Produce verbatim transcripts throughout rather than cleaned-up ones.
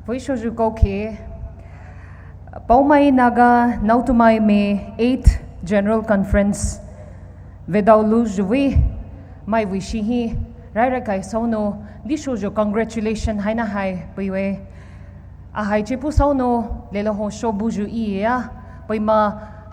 Vei shoyu koukhe, Poumai Naga Naotumai Me eighth General Conference vedaolu juvei mai vei shihi, rairai kai sounou, di shoyu congratulation haina hai peiwe. Ahai chepu sounou, lelo ho shobuyu iya, peima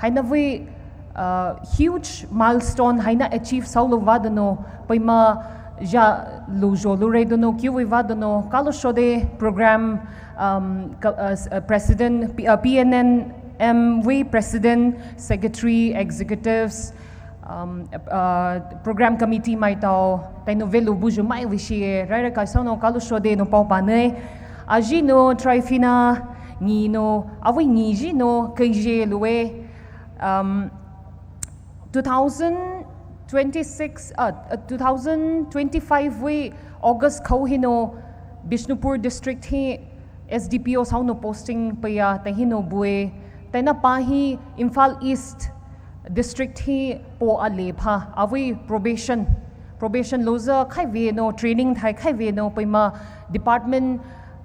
haina vei uh, huge milestone haina achieve soulo vadonou, peima ja lujo lure donou, kiu vei vadonou, kalo shode program, um, ka- uh, s- uh, president, P- uh, P N N M vei president, secretary, executives, um, uh, program committee maitao, tainou velu buyu mai vei shi, rairai kai sounou, kalo shode nou pao pane, aji nou, Tryphena, ngi nou, avei ngi ji nou, keije lue, um, two thousand twenty-six, uh, uh, two thousand twenty-five vei August khou hinou Bishnupur district hi S D P O sounou posting peia, tai hinou bue, taina pa hi Imphal East district hi po ale pha, avei probation, probation loza khai vei nou, training thai khai vei nou, peima department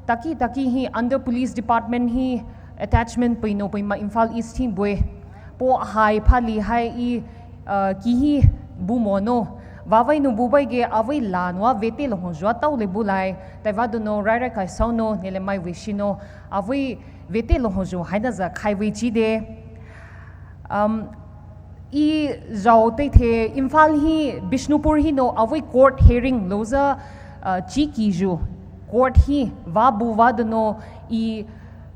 taki taki hi under police department hi attachment peinou peima Imphal East hi bue. Po hai phali hai i, uh, kihi bu monou. Vavei nou bu bai ge avei la noua vete lo ho jua tao le bu lai. Tai vadonou rairai kai sounou nele mai vei shinou. Avei vete lo ho ju haina za khai vei chide. Um, i jao teithe Imphal hi Bishnupur hinou avei court hearing loza, uh, chiki ju court hi vabu vadonou i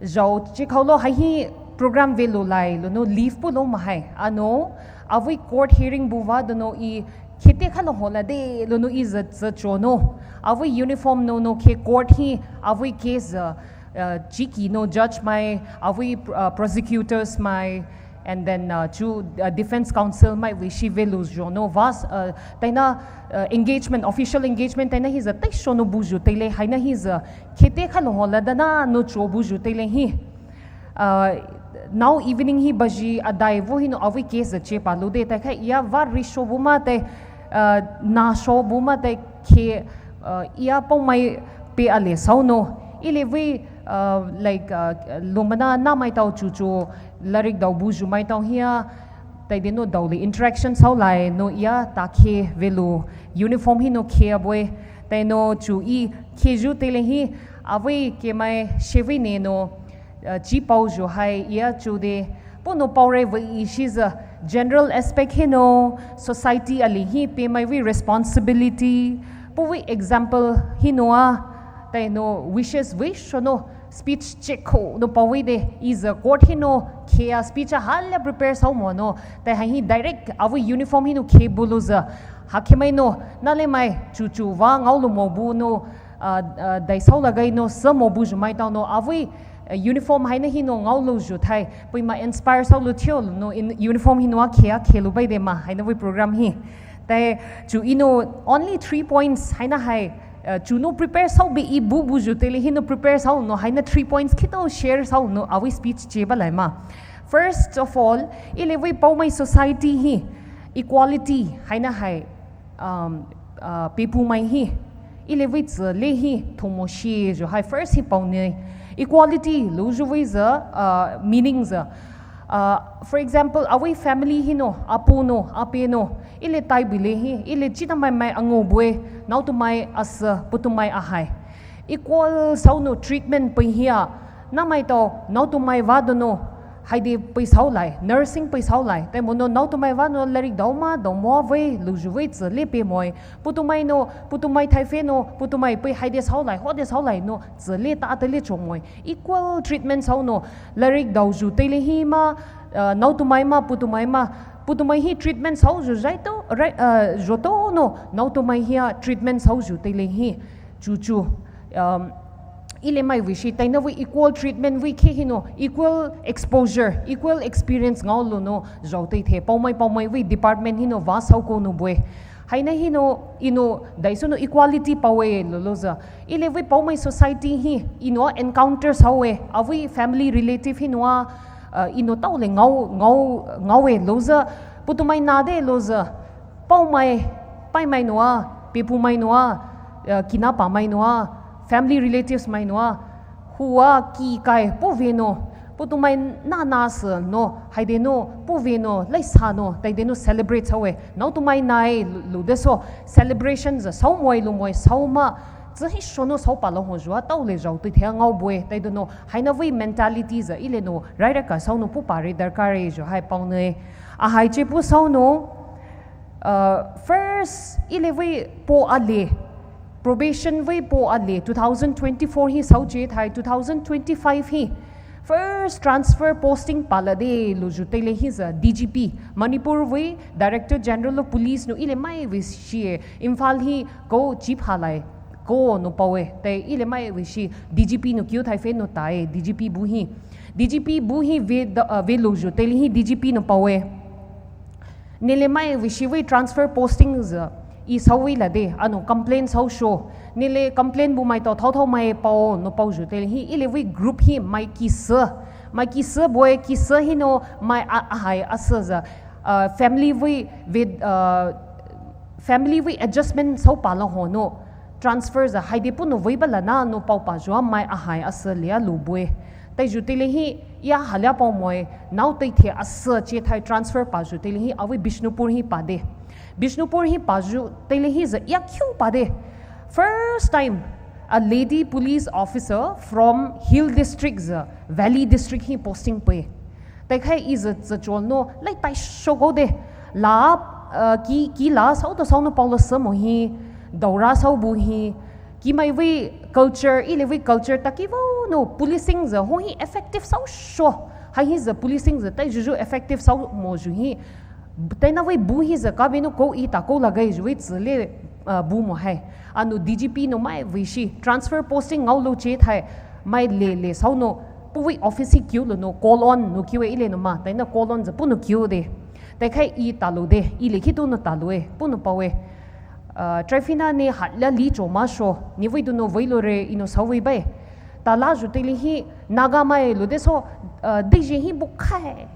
jao chekhao lo hai hi program velu lai lonou leave pulo mahai. Anou, avei court hearing bu vadonou i khete khalo ho lade lonou i za za chonou. Avei uniform nou nou khe court hi avei case za uh, chiki nou judge mai, avei uh, prosecutors mai, and then uh, chu uh, defense counsel mai vei shi velu jonou vas uh, taina uh, engagement, official engagement taina hi za tai shonou buyu teile haina hi za khete khalo ho ladana nou cho buyu teile hi. Uh, now evening hi baji adai vo hinou avei case za che pa lude tai khai ia va ri sho bu ma tai, uh, na sho bu ma tai khe, uh, ia Poumai pe ale sounou. Ile vei, uh, like, uh, lumana na maitao chuchu, larik dao buyu maitao hia, tai de nou dao le interaction sou lai nou ia ta khe velu uniform hinou khe abue, tai nou chu i khe ju teile hi, avei kemai shevei ne nou, uh, chi pao ju hai ia chu de, punou pao re vei i shi za general aspect hinou, society ali hi pemai vei responsibility, pu vei example hinou a, tai nou wishes vei shonou speech chekho nou pao vei de, i za court hinou khe a speech a hala prepare sou monou, tai hai hi direct avei uniform hinou khe bulu za, ha khe mai nou, na le mai, chu chu va ngao lo mo bu nou, uh, uh, dai sou lagai nou, sa mo buyu maitao nou, avei uh, uniform haina hinou ngao lo ju thai, peima inspire sou lo thio lonou, in uniform hinou a khe a khe lo bai de ma, haina vei program hi. Tai chu inou only three points haina hai, uh, chu nou prepare sou be i bu buyu teile hinou prepare sou nou, haina three points khito share sou nou, avei speech che ba lai ma. First of all, ile vei Poumai society hi, equality haina hai, um, uh, pepumai hi, ile vei tsü le hi thomo shi ju hai first hi pao ne. Equality lo ju vei za, uh, meaning za, uh, for example, avei family hinou, apu nou, ape nou, ile tai bile hi, ile chita mai mai ango bue, naotumai asa, putumai ahai. Equal sou nou treatment pei hia, na maitao naotumai vadonou, haide pei sou lai, nursing pei sou lai, tai monou naotumai vanou larik dao ma dao mo vei, luju vei tsü le pe moi, putumai nou, putumai thai fe nou, putumai pei haide sou lai, hode sou lai nou, tsü le ta te le cho moi. Equal treatment sou nou, larik dao ju teile hi ma, uh, naotumai ma, putumai ma, putumai hi treatment sou ju jai to, rai, uh, jo to nou, naotumai hia treatment sou ju teile hi, chu chu, um, ile mai vei shi, taina vei equal treatment vei khe hinou, equal exposure, equal experience ngao lonou, jao teithe, Poumai, Poumai vei department hinou, va sou kou nou bue. Haina hinou, inou, dai sou nou equality paoe lolo za. Ile vei Poumai society hi, inou encounter sou e, avei family relative hinou a, uh, inou tao le ngao, ngao, ngao e lo za, putumai na de lo za. Poumai, paimai nou a, pepumai nou a, uh, kinapa mai nou a, family relatives mai nou a, Hua ki kai puh vei nou, puh tumai na na sü nou, haide nou, puh vei nou, lai sa nou, taide nou celebrate sawe. Naotumai nai lu, lu de so, celebration sü, saomoe lumoe, saoma, tsü hi shonou saopa la hon jua, taole jao tui thea ngao bue, taide nou, haina vei mentality sü, ile nou, rai rai ka saonou puh pare darkar e jua hai paone. Ahai che puh saonou, uh, first, ile vei po ale, probation vei po ale, two thousand twenty-four hi saoche thai, two thousand twenty-five hi first transfer posting pala de luju tele hi sü D G P, Manipur vei Director General of Police nou ile mai vei shi, Imphal hi ko chief halai, ko nou pawe, te ile mai vei shi D G P nou kiu thai fe nou tae, D G P bu hi. D G P bu hi vei da, uh, vei luju tele hi D G P nou pawe. Nele mai vei shi vei transfer posting sü, i saowe la de, ano complain saosho. Nele complain bu mai tao thao thao mai pao, nou paoju tele hi, ile vei group hi mai ki sü. Mai ki sü bue, ki sü hi nou mai a, ahai asü sü. Uh, family vei, vei, uh, family vei adjustment saopa la hon nou. Transfer sü, haide puh nou vei bala na nou paopa jua mai ahai asü lia lu bue. Taiju tele hi, ia halia paomoe, nao tei the asü che thai transfer paju tele hi, avei Bishnupur hi pade. Bishnupur hi paju tele hi sü, ia kiu pade. First time, a lady police officer from hill district sü, valley district hi posting pe. Taikhai i sü tsü chol nou, lai tai shoko de. La, uh, ki, ki la, saotou saonou paolo sü mo hi, daora sao bu hi, ki mai vei culture, ile vei culture taki vo nou, policing sü, ho hi effective saosho. Hai hi sü policing sü, tai juju effective saomoju hi. Taina vei bu hi sü, kabe nou ko i ta ko lagai ju vei tsü le, uh, bu mo hai. Ano D G P nou mai vei shi, transfer posting ngao lo che thai, mai le le saonou, puh vei office hi kiu lo nou, call on nou kiu e ile nou ma, taina call on sü puh nou kiu de. Taikhai i talo de, ile kitu nou talo e, puh nou pawe. Uh, Tryphena ne halia li cho masho, ni vei du nou vei lo re, i nou saowe bai. Tala ju tele hi, Naga mai lo de so, uh, deji hi bu khai.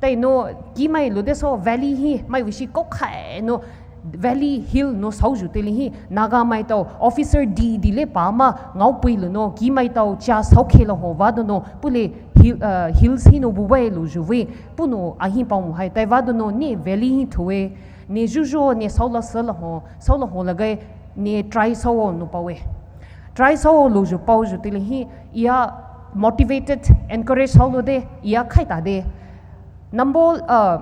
Tai nou, ki mai lo de so, valley hi, mai vei shi ko khai nou, valley hill nou saoju tele hi, Naga mai tao, officer di, di le pa ma, ngao pui lo nou, ki mai tao, chia sao khe la ho, va do nou, puh le hill, uh, hills hi nou bu bai luju vei, puh nou ahi pao mo hai, tai va do nou, ne valley hi thue, ne juju, ne sao la sü la ho, sao la ho lagai, ne try sao nou pawe. Try sao luju paoju tele hi, ia motivated, encourage sao lo de, ia khai ta de. Nambol, uh,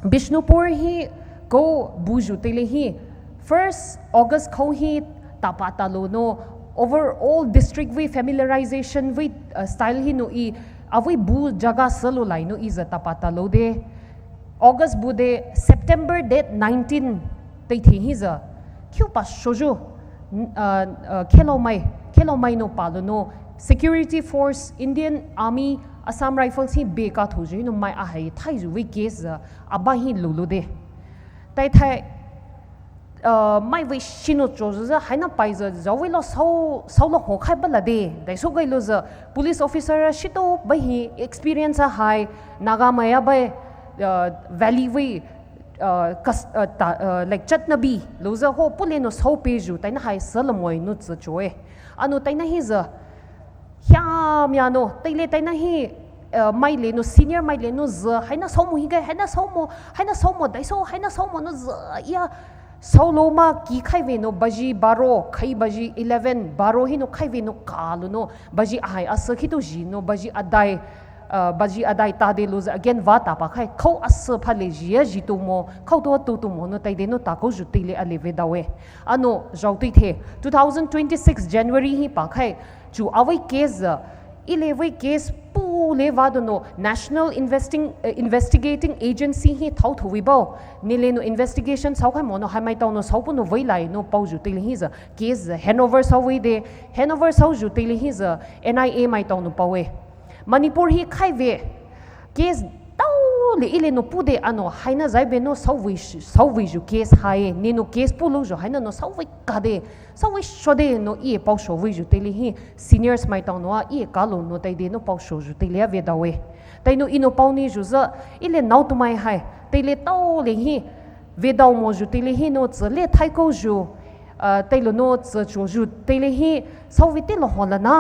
Bishnupur hi ko buju tele hi, first August khou hi tapa talo nou, overall district vei familiarization vei, uh, style hi nou i, avei bu jaga sü lo lai nou i sü tapa talo de. August bu de September date nineteen tei the hi sü, kiu pa shoju, n-, uh, uh, khelomai, khelomai nou palo nou, security force, Indian Army, Assam Rifles hi be ka thoju hi nou mai ahai thaiju vei case sü, aba hi lulu de. Tai thai, uh, mai vei shi nou cho sü, haina pai sü, zao vei lo sao, sao lo ho khai bala de, dai so gai lo sü, police officer a shito bai hi, experience a hai, Naga mai a bai, uh, valley vei, uh, kas-, uh, ta, uh, like, chatnabi, lo sü ho, puh le nou sao peju, taina hai sü la moi nou tsü cho e. Ano taina hi sü, hia mia nou, taile taina hi, uh, mai le nou, senior mai le nou sü, haina sao mo hi gai, haina sao mo, haina sao mo, dai so, haina sao mo nou sü, ia, sao lo ma ki khai vei nou, baji baro, khai baji eleven, baro hi nou khai vei nou ka lo nou, baji ahai asü kitu ji nou, baji adai, uh, baji adai ta de lo sü, again va tapa khai, khou asü pha le ji a ji tu mo, khou to tu tu mo nou, taide nou ta ko ju tele a le vei dawe. Ano, zao tui the, two thousand twenty-six January hi pa khai, chu avei case sü, ile vei case puh le va do nou, National Investing, uh, Investigating Agency hi thao thu vei bao. Nile nou investigation sao khai mo nou, hai mai tao nou sao puh nou vei lai nou paoju tele hi sü, case sü, handover sao vei de, handover saoju tele hi sü, N I A mai tao nou pawe. Manipur hi khai vei, case tao le ile nou puh de ano, haina zai be nou sao vei, sao veiju case hai, ne nou case puh lo ju, haina nou sao vei ka de, sao vei sho de nou i pao sho veiju tele hi, seniors mai tao nou a i ka lo nou taide nou pao shoju tele a vei dawe. Tai nou i nou pao ni ju sü, ile naotumai hai, tele tao le hi, vei dao moju tele hi nou tsü le thai ko ju, uh, tai lo nou tsü cho ju tele hi, sao vei te lo ho la na,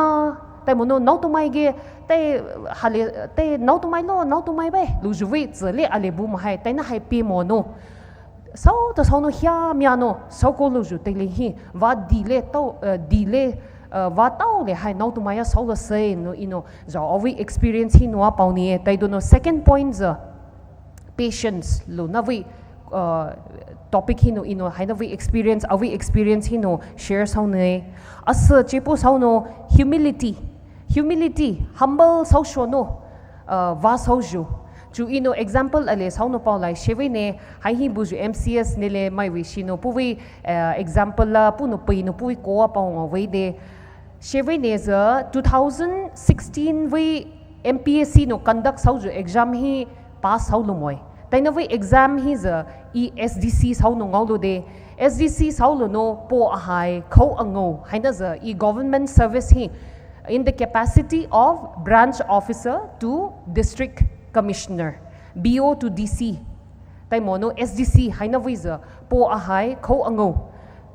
Taimonou naotumai ge, tai hale, tai naotumai lo, naotumai bai, louyu vei tsüle ale bu mahai, taina hai peimonou. Saotu saonou hia mianou, saoko louyu teile hi, va dile tao, eh, dile, eh, va taole hai naotumai ya saola seinou inou, zhao avei experience hinou a paonie, taidonou second point zha. Patience lou navei, uh, topic hinou inou hainavei experience, avei experience hinou share saone. Asü chepu saonou humility, humility, humble saoshonou, uh, va saoyu. Chu inou example ale saonou paolai sheveine, hai hi buyu M C S nele mai vei shinou puvei, uh, example la punou peinou puvei koa paonga vei de. Sheveine zha two thousand sixteen vei M P S C nou conduct saoyu exam hi pass saolou moi. Taina vei exam hi zha i S D C saonou ngaolou de. S D C saolou nou po ahai khao angao. Haina zha i government service hi in the capacity of branch officer to district commissioner, B O to D C. Taimonou S D C haina vei zha po ahai khao angao.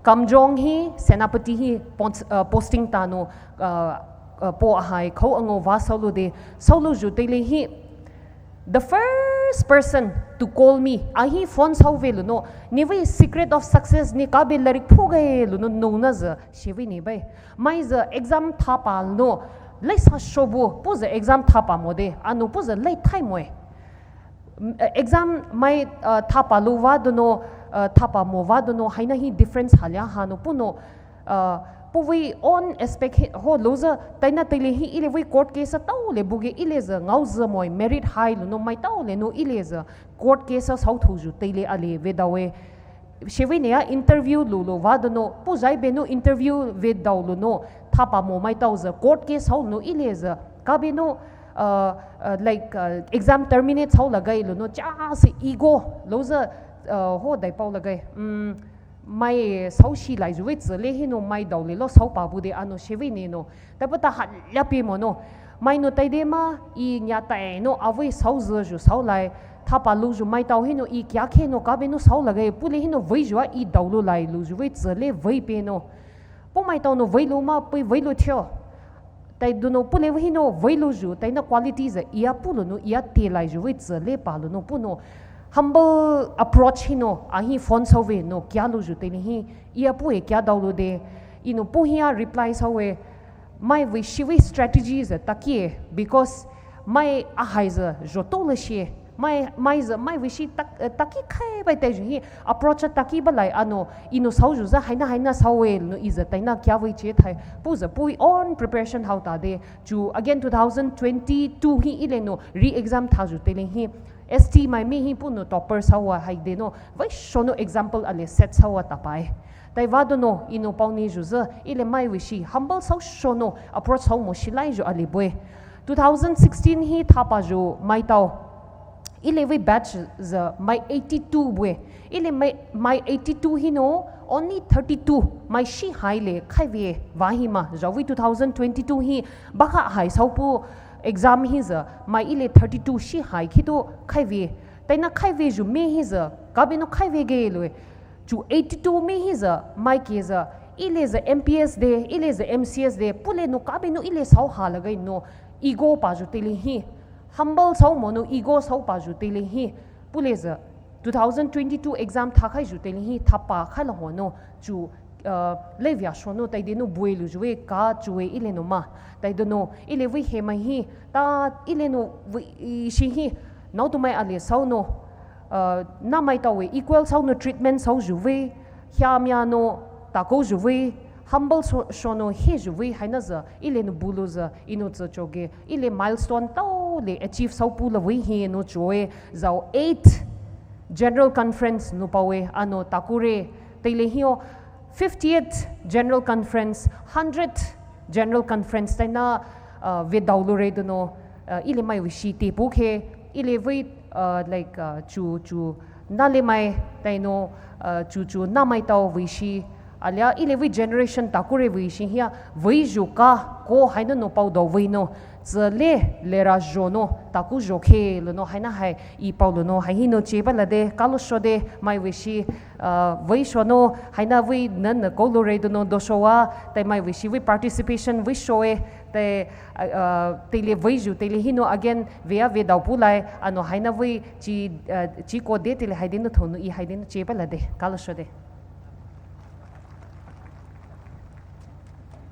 Kamjong hi Senapati hi pos-, uh, posting tanou, uh, uh, po ahai khao angao va saolou de, saolouyu teile hi. The first person to call me, ahi phone saove lounou, nevei secret of success ne kabe lairik phuge lounou, nouna zha, sheveine bai. Mai zha exam thapa lounou, lai sa shobu, pu zha exam thapa mo de, anou pu zha lai thai moe. Mm, eh, exam mai, uh, thapa lou va donou, uh, thapa mo va donou, haina hi difference halia hanou punou, uh, puvei own aspect hi, ho lou zha, taina teile hi ile vei court case taole buge ile zha, ngao zha moi, merit hai lounou, mai taole nou ile zha, court case saothouyu teile ale vedaoe. Sheveine a interview loulou va donou, pu zai benou interview vedao lounou, thapa mo mai tao zha, court case saolounou ile zha, kabenou, uh, uh, like, uh, exam terminate saolagai lounou, cha se ego, lou zha, uh, ho dai paolagai, mm, mai saoshi laiyu vei tsüle hinou mai daole lo saopa bu de anou sheveine nou. Taipata halia peimonou. Mainou taide ma, i nya tainou avei saozhayu saolai. Thapa louyu mai tao hinou i kia khenou kabenou saolagai. Pule hinou veiyu a i daolou lai louyu vei tsüle vei penou. Pu mai taonou veilou ma, pui veilou thio. Taidonou pule hinou veilouyu, taina quality zha i a pulounou, i a te laiyu vei tsüle palounou punou. Humble approach hinou, ahi phone saove nou, kia louyu teile hi, i a pue kia daolou de, inou pu hi a reply saove, mai vei shivei strategy zha takie, because mai ahai zha zhotou le shie, mai, mai zha, mai vei shi tak-, eh, taki khai bai taiyu hi, approach taki balai anou, inou saoyu zha haina haina saove nou i zha taina kia vei che thai, pu zha pui own preparation hao ta de, chu again two thousand twenty-two hi ile nou re-exam thayu teile hi, S T mai me hi punou topper saoa haide nou, vei shonou example ale set saoa tapai. Tai va donou, inou paoniyu zha, ile mai vei shi, humble saoshonou, approach saomo shilaiyu ale bue. Two thousand sixteen hi thapayu mai tao. Ile vei batch zha mai eighty-two bue. Ile mai, mai eighty-two hinou, only thirty-two, mai shi haile, khaive, va hi ma, zhao vei two thousand twenty-two hi, baka hai saopu, exam hi zha, mai ile thirty-two shi hai khito khaive. Taina khaiveyu me hi zha, kabenou khaive ge loue. Chu eighty-two me hi zha, mai ke zha, ile zha M P S de, ile zha M C S de, pule nou kabenou ile sao halagai nou, ego payu teile hi. Humble saomo nou, ego sao payu teile hi. Pule zha, two thousand twenty-two exam thakhaiyu teile hi, thapa khaila honou, chu uh, leivia shonou taide nou bue louyu vei ka chue ile nou ma. Taidonou, ile vei he mai hi, ta ile nou vei i shi hi, naotumai ale saonou, uh, na mai taowe equal saonou treatment saoyu vei, hia mianou, takoyu vei, humble so-, shonou heyu vei, haina zha, ile nou bulou zha, inou zha choge, ile milestone taole achieve saopu la vei hi nou choe, zhao eight, General Conference nou paowe, anou takure, teile hio, fiftieth General Conference, hundred General Conference, taina, uh, vedaolou re donou, uh, ile mai vei shi te pukhe, ile vei, uh, like, uh, chu, chu, na le mai, tainou, uh, chu, chu, na mai tao vei shi, Alia ile vei generation takoure vei shi hia vei zhu ka ko haina nou paodou vei nou tsü le lera zho nou takou zho khe le nou haina hai e pao le nou hai hinou chie ba la de kalo sho de mai vei shi uh vei sho nou haina vei nan na kou lure de nou do sho wa tai mai vei shi vei participation vei sho e tai uh tele vei zhu tele hinou again vei a vei dao pu lai ano haina vei chi uh chi ko de tele hai de nou thou nou e hai de nou chie ba la de kalo sho de.